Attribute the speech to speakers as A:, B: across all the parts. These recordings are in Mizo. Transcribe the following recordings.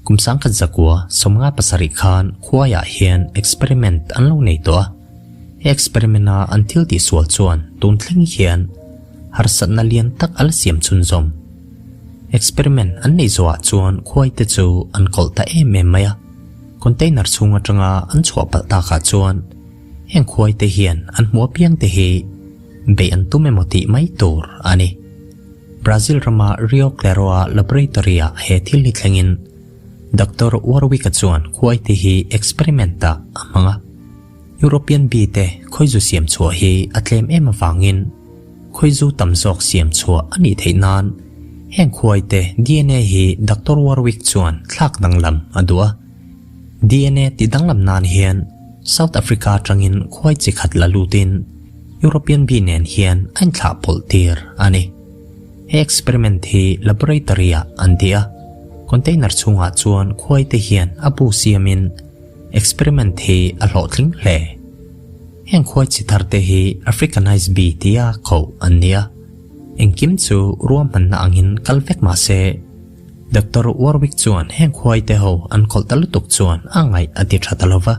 A: Kum 1957 khan khuaiah hian experiment an lo nei tawh a. He experiment-a an thil tihsual chuan tun thleng hian harsatna lian tak a la siam chhunzawm. Experiment an neih zawhah chuan khuaite chu an kawlh ta em em mai a. Container chhung atanga an chhuah palh takah chuan heng khuaite hian an hmuh apiangte hi beih an tum emaw tih mai tur a ni. Brazil rama Rio Claro-a laboratory-ah he thil hi thlengin Doctor Warwick-a chuan khuaite hi experiment-ah a hmang a. European bee te khawizu siam chhuah hi a tlem em avangin khawizu tam zawk siam chhuah a nih theih nan heng khuaite dna hi Doctor Warwick chuan thlak danglam a duh a. Dna ti danglam nan hian South Africa atangin khuai chi khat la lutin European bee nen hian a inthlah pawlh tir a ni. He experiment hi laboratory ah an ti a, container chhungah chuan khuaite hian a bu siamin Experiment hi a hlawhtling hle. Heng khuai chi thar te hi Africanized bee tia koh an ni a. Engkim chu ruahmanna angin kal vek mah se, Doctor Warwick chuan heng khuai te ho an kawlh ta lutuk chuan a ngaih a ti tha ta lo va.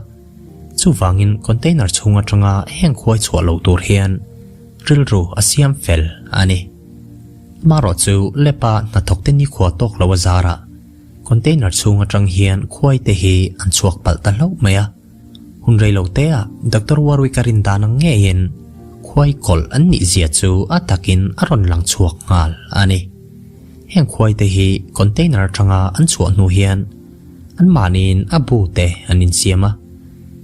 A: Chuvangin container chhung atanga heng khuai chhuah lo tur hian rilru a siam fel a ni. Amaherawh chu lab-a hnathawk te nikhua tawk lo a zarah Container chhung atang hian khuai te hi an chhuak palh ta hlauh mai a. Hun rei lo te ah Doctor Warwick a rin dan ang ngeiin khuai kawlh an nih zia chu a takin a rawn lang chhuak nghal a ni. Heng khuai te hi container atanga an chhuah hnu hian an mahniin a bu te an insiam a.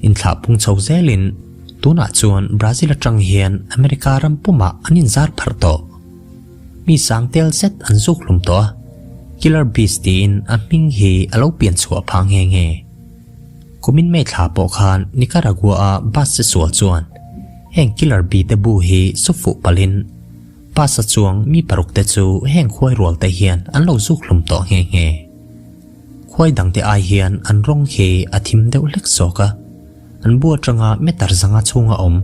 A: Inthlah pung chho zelin tunah chuan Brazil atang hian America ram pumah an inzar pharh tawh. Mi sang tel zet an zuk hlum tawh a, Killer Beast tiin a hming hi a lo pian chhuah phah nghe nghe. Kumin May thla pawh khan Nicaragua-a bus che sual chuan heng Killer Bee te bu hi su fuh palhin bus a chuang mi paruk te chu heng khuai rual te hian an lo zuk hlum tawh nghe nghe. Khuai dangte ai hian an rawng hi a thim deuh hlek zawk a, an bu atanga meter zanga chhunga awm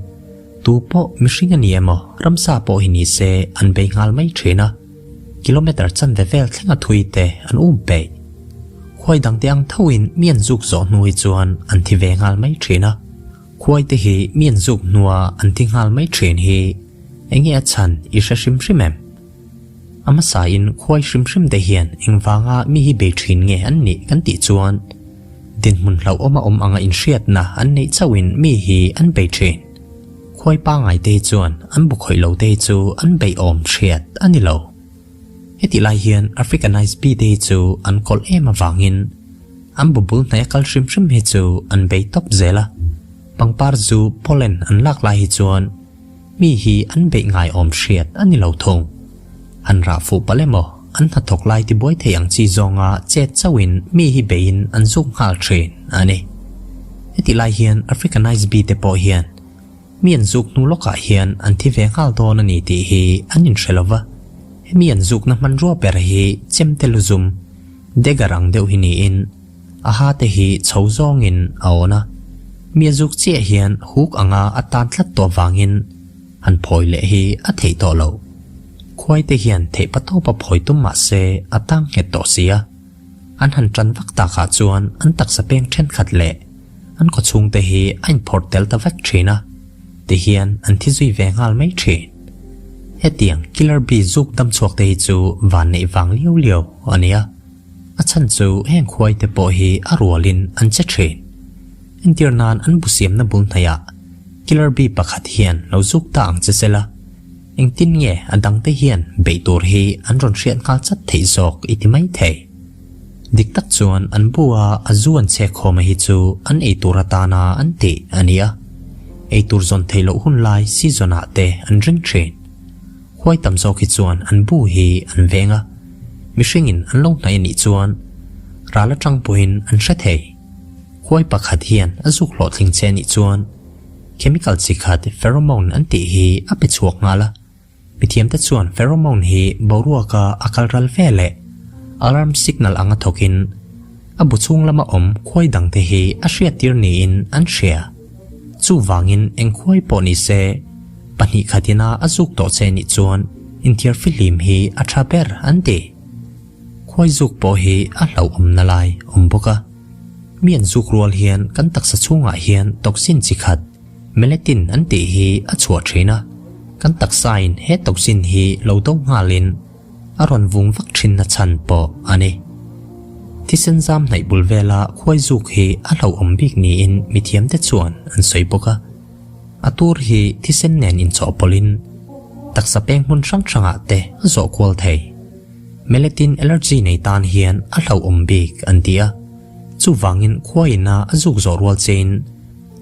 A: Tu pawh mihring a ni emaw, ramsa pawh hi ni se an bei nghal mai thin a, kilometer chanve vel thlenga thui te an um peih. Khuai dangte ang thoin mi an zuk zawh hnu hi chuan an thi ve nghal mai thin a, khuai te hi mi an zuk hnua an thi nghal mai thin hi enge a chhan i hre hrim hrim em? A hmasain khuai hrim hrim te hian engvanga mi hi bei thin nge an nih kan tih chuan Dinhmun hlauhawm a awm anga inhriatna an neih chauhin mi hi an bei thin. Khuai pangngai te hi chuan an bu khawih lo te hi chu an beihawm hriat a ni lo. Hetih lai hian Africanized bee te hi chu an kawlh em avangin an bu bul hnaih a kal hrim hrim hi chu an bei tawp zel a. Pangpar zu pollen an lak lai hi chuan Mi hi an beih ngaiawm hriat a ni lo thung. An rah fuh palh emaw, an hnathawk lai tibuai thei ang chi zawnga chet chauhin mi hi beihin an zuk nghal thin a ni. Hetih lai hian Africanized bee te pawh hian mi an zuk hnu lawkah hian an thi ve nghal dawn a ni tih hi an inhre lo va. Hemi an zukna hmanrua ber hi chemte lu zum, dagger ang deuh hi niin, A ha te hi chho zawngin a awn a, mi a zuk chiah hian huk anga a tan tlat tawh vangin han phawi leh hi a theih tawh lo. Khuai te hian theih patawp a phawi tum mah se a tang nghet tawh si a, an han tan vak takah chuan an taksa peng thenkhat leh an khawchhung te hi a inphawrh tel ta vek thin a, tihian an thi zui ve nghal mai thin. Hetiang killer bee zuk dam chhuak te hi chu van neih vang liau liau a nia. A chhan chu heng khuai te pawh hi a rualin an che thin. Entir nan an bu siamna bul hnaihah Killer Bee pakhat hian lo zuk ta ang che sela, engtin nge a dangte hian beih tur hi an rawn hriat nghal chat theih zawk i ti mai thei. Dik tak chuan an bu a a zu an chhek khawma hi chu an ei tur atana an tih a ni a, ei tur zawn theih loh hun lai season ah te an ring thin. Khuai tam zawk hi chuan an bu hi an veng a, mihringin an lo hnaih a nih chuan ral atang pawhin an hre thei. Khuai pakhat hian a zuk hlawhtling che a nih chuan chemical chi khat pheromone an tih hi a pe chhuak nghal a, mithiamte chuan pheromone hi boruaka a kal ral ve leh alarm signal anga thawkin a bu chhung lama awm khuai dangte hi a hriattir niin an hria. Chuvangin eng khuai pawh ni se, pahnih khatina a zuk tawh che nih chuan inthiar fihlim hi a tha ber an ti. Khuai zuk pawh hi a hlauhawmna lai awm bawk a. Mi an zuk rual hian kan taksa chhungah hian toxin chi khat, melatin an tih hi a chhuah thin a. Kan taksain he toxin hi lo do nghalin a rawn vung vak thinna chhan pawh a ni. Thisen zam hnaih bul vela khuai zuk hi a hlauhawm bik niin mithiamte chuan an sawi bawk a. A tur hi thisen nen inchawhpawlhin taksa peng hmun hrang hrangah te a zawh kual thei. Melatin allergy nei tan hian a hlauhawm bik an ti a, chuvangin khuaiina a zuk zawh rual chein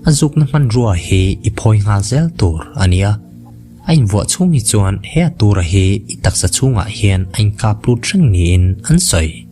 A: a zukna hmanrua hi i phawi nghal zel tur a ni a. A invuah chhung hi chuan he a tura hi i taksa chhungah hian a inkap lut reng niin an sawi.